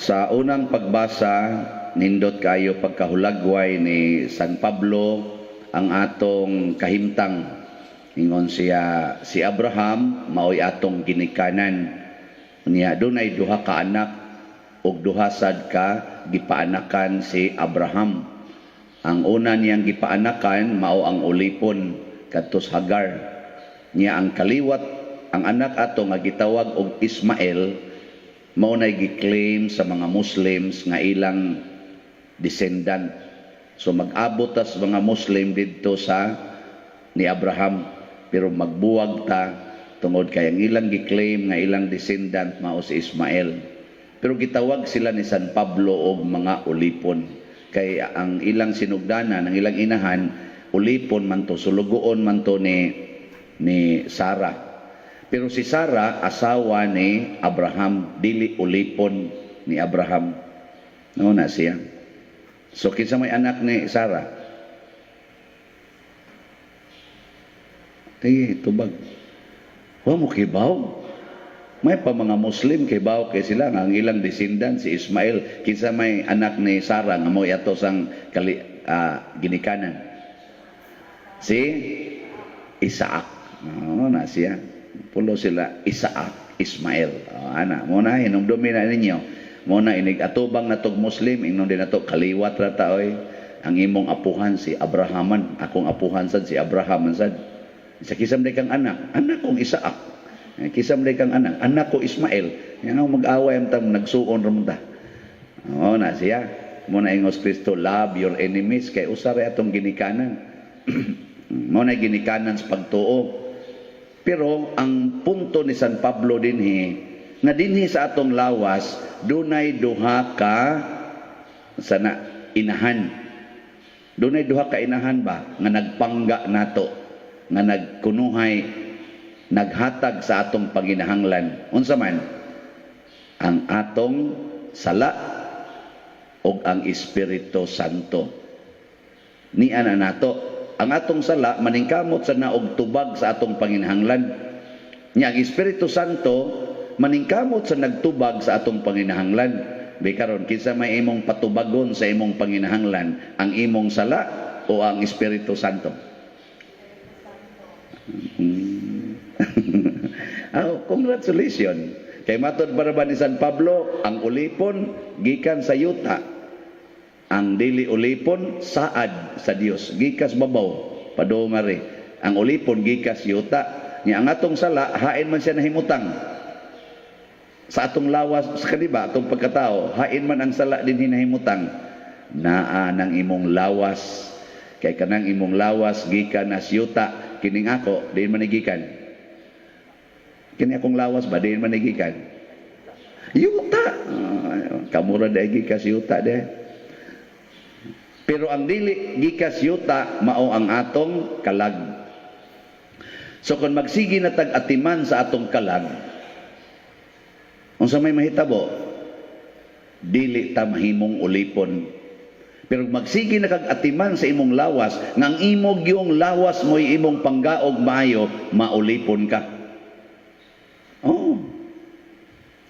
Sa unang pagbasa, nindot kayo pagkahulagway ni San Pablo ang atong kahimtang. Ingon siya, si Abraham maoy atong ginikanan. Niya dunay duha ka anak ug duha sad ka gipaanakan si Abraham. Ang una niyang gipaanakan mao ang ulipon kadto sa Hagar. Niya ang kaliwat, ang anak ato nga gitawag og Ismael, mao nay gi-claim sa mga Muslims nga ilang descendant. So mag-abot tas mga Muslim didto sa ni Abraham, pero magbuwag ta tungod kay ang ilang gi-claim nga ilang descendant mao si Ismael. Pero gitawag sila ni San Pablo og mga ulipon kay ang ilang sinugdanan, ang ilang inahan, ulipon man to, sulugoon man to ni Sarah. Pero si Sarah asawa ni Abraham, dili ulipon ni Abraham. No na siya. So kinsa may anak ni Sarah? Ay, tubag. Wa mo kibaw. May pa mga Muslim kibaw kay sila nga ang ilang descendant si Ismael. Kinsa may anak ni Sarah nga mo ato sang ginikanan? Si Isaac. No, na siya. Pulo sila, Isaac, Ismael. Oh, ana, mo na hinumdumi na ninyo. Mo na inig atubang natog Muslim, ingnon din nato kaliwat ra ta oy. Ang imong apuhan si Abrahaman, akong apuhan sad si Abraham sad. Sa kisam day kang anak, anak kong Isaac. Eh, kisam day kang anak, anak ko Ismael. Yan ang mag-away ang tam nagsuon ra man ta. Oh, na siya. Mo na ingos Kristo, "Love your enemies," kay usa ra atong ginikanan. Mo na ginikanan sa pagtuo. Pero ang punto ni San Pablo dinhi nga dinhi sa atong lawas dunay duha ka sana inahan. Dunay duha ka inahan ba nga nagpangga nato, nga nagkunuhay naghatag sa atong panginahanglan. Unsa man? Ang atong sala ug ang Espiritu Santo. Niya na nato. Ang atong sala maningkamot sa naog tubag sa atong panginahanglan. Nya ang Espiritu Santo maningkamot sa nagtubag sa atong panginahanglan. Bi karon, kinsa may imong patubagon sa imong panginahanglan, ang imong sala o ang Espiritu Santo? Oh, congratulations. Kay matod para ba ni San Pablo, ang ulipon gikan sa yuta. Ang dili ulipon saad sa Dios, gikas babaw, padung ari. Ang ulipon gikas yuta. Nya ang atong sala hain man siya nahimutang sa atong lawas sa kaniba atong pagkatao, hain man ang sala din hinahimutang naa nang imong lawas, kay kanang imong lawas gikan na yuta. Kining ako, diin man gikan kini akong lawas ba? Diin man gikan? Yuta. Kamura dai gikas yuta de. Pero ang dili gikas yuta mao ang atong kalag. So kung magsige na tag atiman sa atong kalag, unsa may mahitabo? Dili ta mahimong ulipon. Pero magsige na kag atiman sa imong lawas, nga ang imong yung lawas mo'y imong panggaog maayo, maulipon ka. Oh.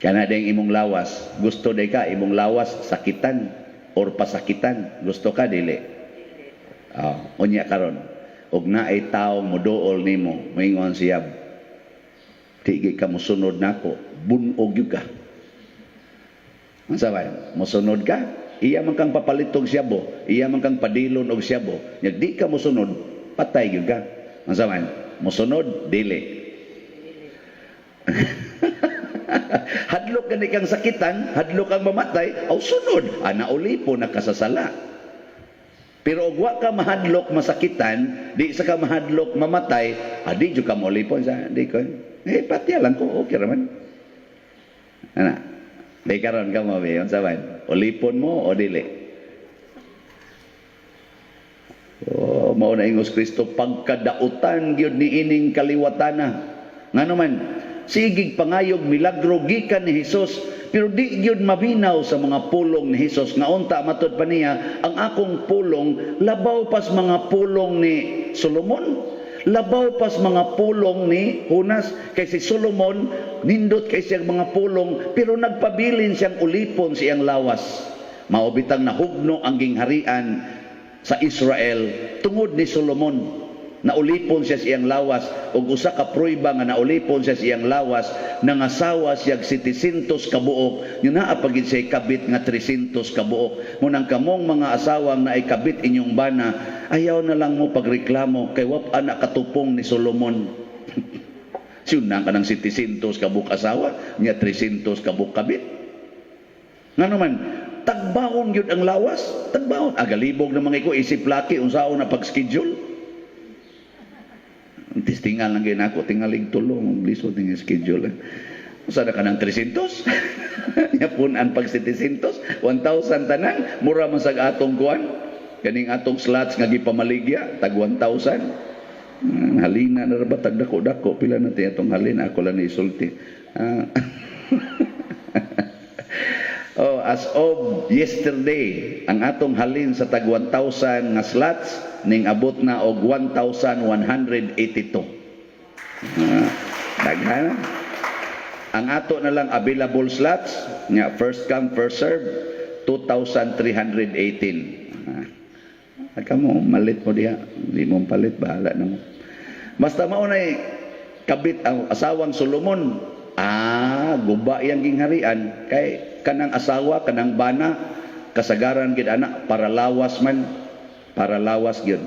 Kana ding imong lawas, gusto day ka imong lawas sakitan or pasakitan, gusto ka dili? Oh, unya karon, og naay tawo moduol nimo, moingon siya, "Di ka mosunod nako, bunog gyud ka." Unsa ba? Mosunod ka? Iya man kang papalitog siyabo, iya man kang padilon og siyabo. Nya di ka mosunod, patay gyud ka. Unsa man? Mosunod dili? Hadlok gani kang sakitan, hadlok kang mamatay, aw sunod, ana ulipon na kasasala. Pero og wa ka mahadlok masakitan, di sa ka mahadlok mamatay, adi jud ka moulipon sa di ko. Eh, patya lang ko, okay raman. Ana. Di karon ka mo, be, unsa man? Ulipon mo o dili? Oh, mao na ingos Kristo, pagkadautan gyud ni ining kaliwatana. Ngano man, sigig pangayog milagro gikan ni Hesus, pero di gyud mabinaw sa mga pulong ni Hesus nga unta matud pa niya, ang akong pulong labaw pas mga pulong ni Solomon, Labaw pas mga pulong ni Jonas, kay si Solomon nindot kay siyang mga pulong, pero nagpabilin siyang ulipon siyang lawas. Mao bitang nahugno ang gingharian sa Israel tungod ni Solomon. Naulipon siya sa iyang lawas, ug usa ka prueba nga naulipon siya sa iyang lawas, nangasawa siya 700 ka buok, nya naa pa gid siya kabit nga 300 ka buok. Mo nang kamong mga asawang naay kabit inyong bana, ayaw na lang mo pagreklamo kay wa pa na katupong ni Solomon. Siyun ka ng 700 ka buok asawa, nya 300 ka buok kabit. Ngano man, tagbaon gyud ang lawas, tagbaon. Agalibog na mga iko isip laki unsaon na pag-schedule. Tistingal lang gyud ako, tingalig tulong, lisod ning schedule. Usa na ka ng 300? Nya pun-an pag 700, 1,000 tanan, mura man sag atong kuan. Kaning atong slots nga gipamaligya, tag 1,000. Halina na ra ba tag dako-dako, pila na ti atong halina, ako lang isulti. Oh, as of yesterday, ang atong halin sa tag 1,000 nga slots ning abot na og 1,182. Daghan. Ang ato na lang available slots nga first come, first serve, 2,318. Kamo malit mo diha, di mo palit, bahala na mo. Basta mao nay kabit ang asawang Solomon. Guba yang gingharian kay kanang asawa, kanang bana, kasagaran gid ana para lawas man, para lawas gyud.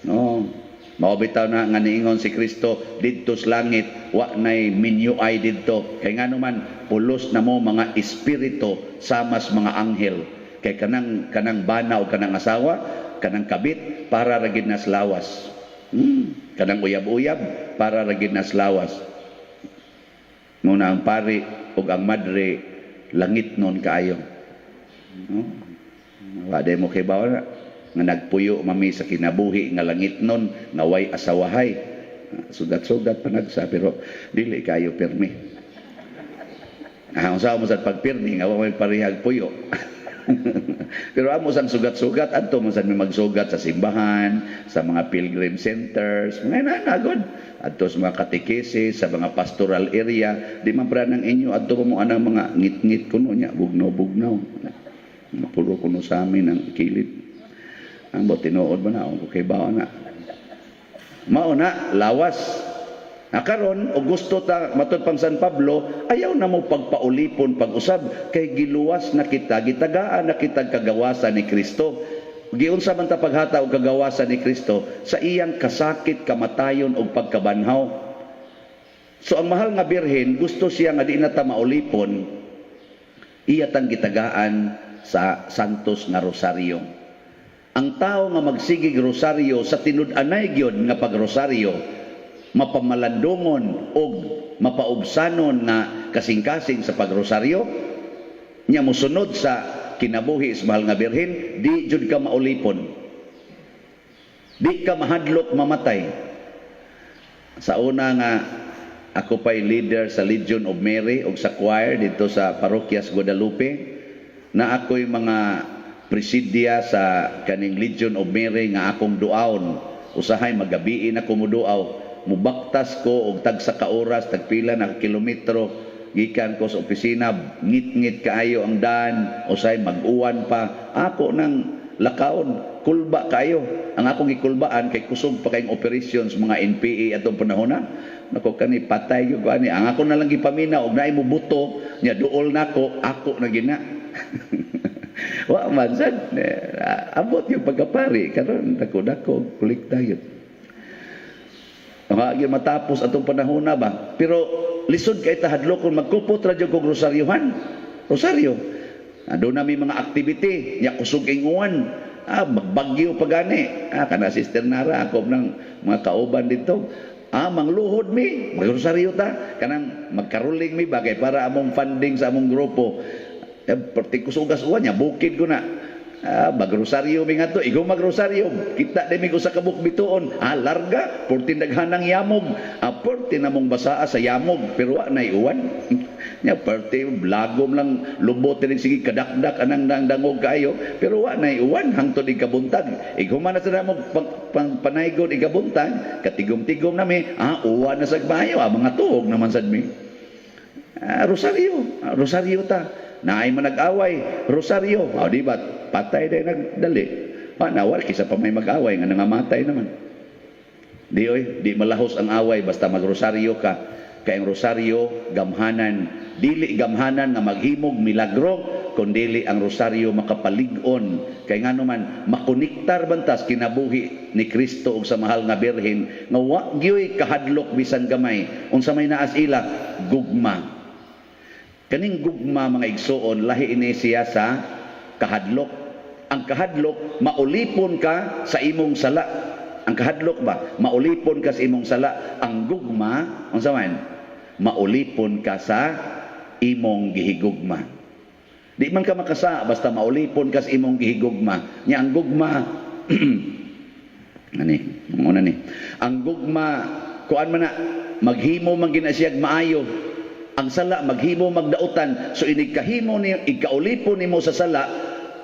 No. Mao bitaw na nga niingon si Kristo didto sa langit wa nay minyuay didto. Kay ngano man, pulos na mo mga espiritu samas mga anghel. Kay kanang kanang bana o kanang asawa, kanang kabit para ra gid nas lawas. Kanang uyab-uyab para ra gid nas lawas. Muna ang pari ug ang madre langit nun kaayo. No? Wa day mo kibaw na nga nagpuyo mami sa kinabuhi nga langit nun nga way asawahay. Sugat-sugat pa nagsa, pero dili kayo pirmi. Unsa mo sa pagpirmi nga wa may parehag puyo. Pero amo sang sugat-sugat adto mo sad may magsugat sa simbahan, sa mga pilgrim centers, mga nanagod. Adto sa mga katekesis, sa mga pastoral area, di man pra ng inyo adto pa mo anang mga ngit-ngit kuno nya, bugnaw-bugnaw. Puro kuno sa amin ang kilid. Ang bo tinuod ba na okay ba na? Mao na lawas. Na karon og gusto ta matud pang San Pablo, ayaw na mo pagpaulipon pag-usab kay giluwas na kita, gitagaan na kita kagawasan ni Kristo. Giunsa man ta paghata og kagawasan ni Kristo sa iyang kasakit, kamatayon ug pagkabanhaw. So ang mahal nga Birhen, gusto siya nga di na ta maulipon, iya tang gitagaan sa Santos nga Rosaryo. Ang tao nga magsigig rosaryo sa tinud-anay gyud nga pagrosaryo, mapamalandungon og mapaubsanon nga kasing-kasing sa pagrosaryo nya, mosunod sa kinabuhi sa mahal nga Birhen, di jud ka maulipon, di ka mahadlok mamatay. Sa una nga ako pa'y leader sa Legion of Mary og sa choir dito sa Parokya sa Guadalupe, na ako'y mga presidia sa kaning Legion of Mary nga akong duaon. Usahay magabiin ako muduaw, mubaktas ko og tagsa ka oras, tagpila na kilometro gikan ko sa opisina, ngit-ngit kaayo ang daan, usahay mag-uwan pa, ako nang lakawon, kulba kaayo. Ang akong gikulbaan kay kusog pa kayong operations mga NPA atong panahon na. Nako, kani patay gyud ko ani. Ang ako na lang gipaminaw og naay mobuto nya duol nako, ako na gina. Wa man sad abot yung pagkapari karon, dako-dako kolekta gyud. Wa gyud matapos atong panahon na ba. Pero lisod kay ta hadlokon, magkupot ra jud kog rosaryohan. Rosaryo. Doon na may mga activity, nya kusog inguan. Magbagyo pa gani. Kana Sister Nara, ako ng mga kauban dito. Mangluhod mi, magrosaryo ta. Kanang magkaruling mi bagay para among funding sa among grupo. Eh, perti kusugas uwan niya, bukid ko na. Magrosaryo mi nga to, ikaw magrosaryo, kita din mi sa kabuk bituon. Larga, porti daghanang yamog. Porti namong basaa sa yamog, pero wa na uwan. Nya perti lagom lang lubot din, sige kadakdak anang dang dangog kaayo, pero wa na uwan hangtod ikabuntag. Ighuman na sa namog pag, pang panaygod ikabuntag, katigom-tigom nami, uwa na sa maayo, mga tuog naman sad mi. Rosaryo, rosaryo ta. Naay man nag-away, rosaryo. Ah, di ba? Patay day nagdali. Pa nawal kisa pa may mag-away nga nangamatay naman. Di oy, di malahos ang away basta magrosaryo ka. Kay ang rosaryo gamhanan, dili gamhanan nga maghimog milagro, kundili ang rosaryo makapalig-on. Kay ngano man makonektar bantas kinabuhi ni Kristo ug sa mahal nga Birhen nga wa gyoy kahadlok bisan gamay. Unsa may naas ila? Gugma. Kaning gugma, mga igsuon, lahi ini siya sa kahadlok. Ang kahadlok, maulipon ka sa imong sala. Ang kahadlok ba, maulipon ka sa imong sala. Ang gugma, unsa man? Maulipon ka sa imong gihigugma. Di man ka makasa basta maulipon ka sa imong gihigugma. Nya ang gugma ani, muna ni. Ang gugma kuan man na, maghimo man gina siyag maayo. Ang sala maghimo magdautan. So inig kahimo ni igkaulipon nimo sa sala,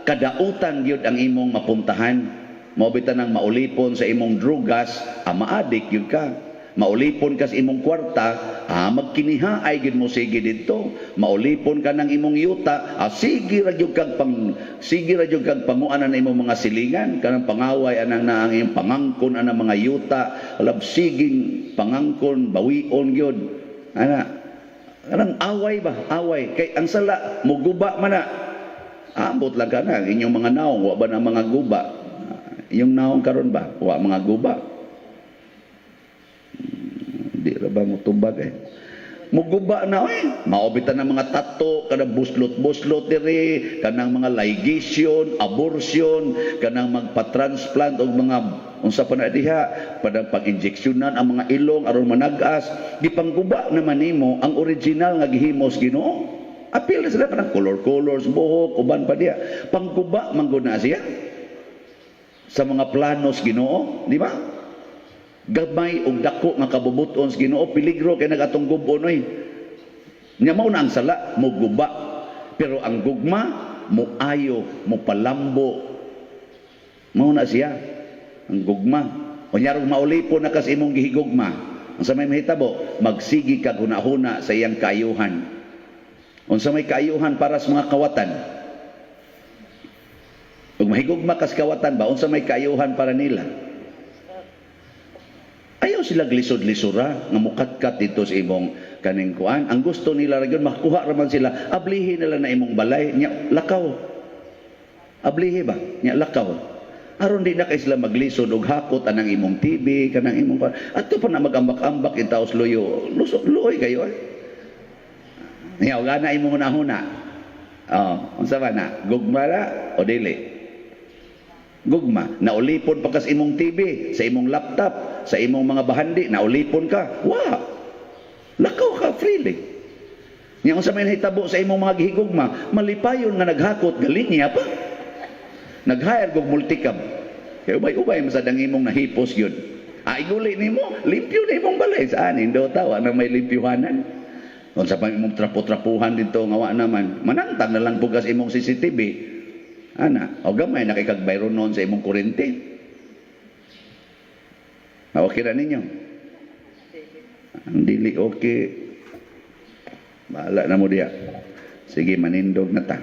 kadautan gyud ang imong mapuntahan. Mao bitaw nang maulipon sa imong drugas, maadik gyud ka. Maulipon ka sa imong kwarta, magkiniha ay gyud mo sige didto. Maulipon ka ng imong yuta, sige ra gyud kag pang sige ra gyud kag panguan na imong mga silingan, kanang pangaway anang na ang imong pangangkon anang mga yuta, alab siging pangangkon bawion gyud. Ana, kanang away ba? Away. Kay ang sala, muguba man na. Ambot lang ka na, inyong mga naong, wa ba na mga guba? Inyong naong karon ba? Wa mga guba. Di ra ba mo tubag eh. Muguba na oy. Mao bitaw ng mga tato, kanang buslot-buslot diri, kanang mga ligation, abortion, kanang magpa-transplant og mga unsa pa na diha, padang pag-injeksyonan ang mga ilong aron managas, gipangguba naman nimo ang original nga gihimos Ginoo. Apil na sila kanang color-color sa buhok, uban pa diha. Pangguba man gud na siya sa mga planos Ginoo, di ba? Gamay og dako nga kabubuton sa Ginoo, peligro kay nagatong gubon oy. Nya mao na ang sala, muguba. Pero ang gugma muayo, mupalambo. Mao na siya ang gugma. Unya rong maulipon na kas imong gihigugma. Unsa may mahitabo? Magsigi kag hunahuna sa iyang kaayuhan. Unsa may kaayuhan para sa mga kawatan? Ug mahigugma kas kawatan ba, unsa may kaayuhan para nila? Ayaw sila glisod-lisura nga mukatkat dito sa imong kaning kuan. Ang gusto nila ra gyud makakuha ra man sila, ablihi nila na imong balay nya lakaw. Ablihi ba? Nya lakaw. Aron di na kay sila maglisod og hakot anang imong TV, kanang imong kuan. Adto pa na magambak-ambak in taos luyo. Lusok luoy kayo eh. Nya og ana imong hunahuna. Oh, unsa ba na? Gugma ra o dili? Gugma. Naulipon pa ka sa imong TV, sa imong laptop, sa imong mga bahandi, naulipon ka. Wa. Lakaw ka freely. Nya unsa may nahitabo sa imong mga gihigugma, malipayon nga naghakot galinya pa. Nag-hire og multicab. Kay ubay-ubay man sad ang imong nahipos gyud. Iguli nimo, limpyo na imong balay. Saan indo tawa na may limpyuhanan. Kung sa pa imong trapo-trapuhan dito nga wa naman, manangtang na lang pugas imong CCTV. Ana, o gamay na kay kag bayronon sa imong kuryente. Okay ra ninyo? Ang dili okay. Bahala na mo diya. Sige, manindog na ta.